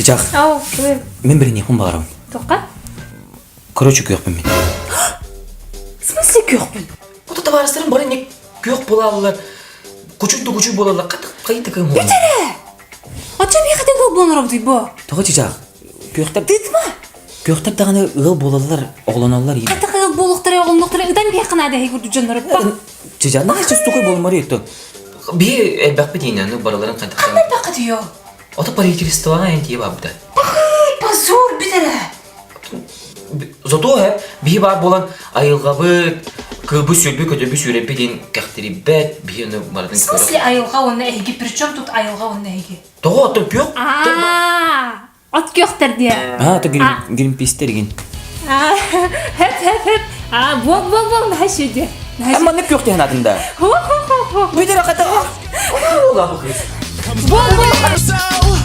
Чычах, Ау, мин билиниэхпин баҕарабын. Тоққа? Короче, күөхпүн мин. В смысле күөхпүн? Ото табаарыстарым бары не күөх буолаллар. Кучуй да кучуй буолаллар. Қай такым Бүтере! Ача би хатен ыал буолан оробутуй бу? Тоҕо чычах? Күөхтэр Тытма! Күөхтэр даҕаны ыал буолаллар, оҕолоноллор. Хатах ыал буолуохтара, оҕолонуохтара ытан биһиэхэ наада эһи курдук дьоннору. Чычах, наһаа чустукуй буолмары еттон. Би элбэхпит иинэ, ну барыларын хантах. Ханна элбэххит үйө? Ото правительствоҕа эн тиийэ барбыта. Позор бүтэрэ! Зато хэп биһи баар буолан айылҕабыт, кылбы сүрбү көтөбү сүүрэппит диэн кэхтирибэт, биһи ону барытын В смысле айылҕа уонна эһиги? Причем тут айылҕа уонна эһиги? Тоҕо ото күөх? Аа, от күөхтэр диэ. Аа, то гринпистер игин. Аа, хэп хэп хэп. Аа, буол буол буол наһаа үчүгэй. Маннык күөх диэн атында. Хо хо хо хо. Бүтэр хата. Буол буол.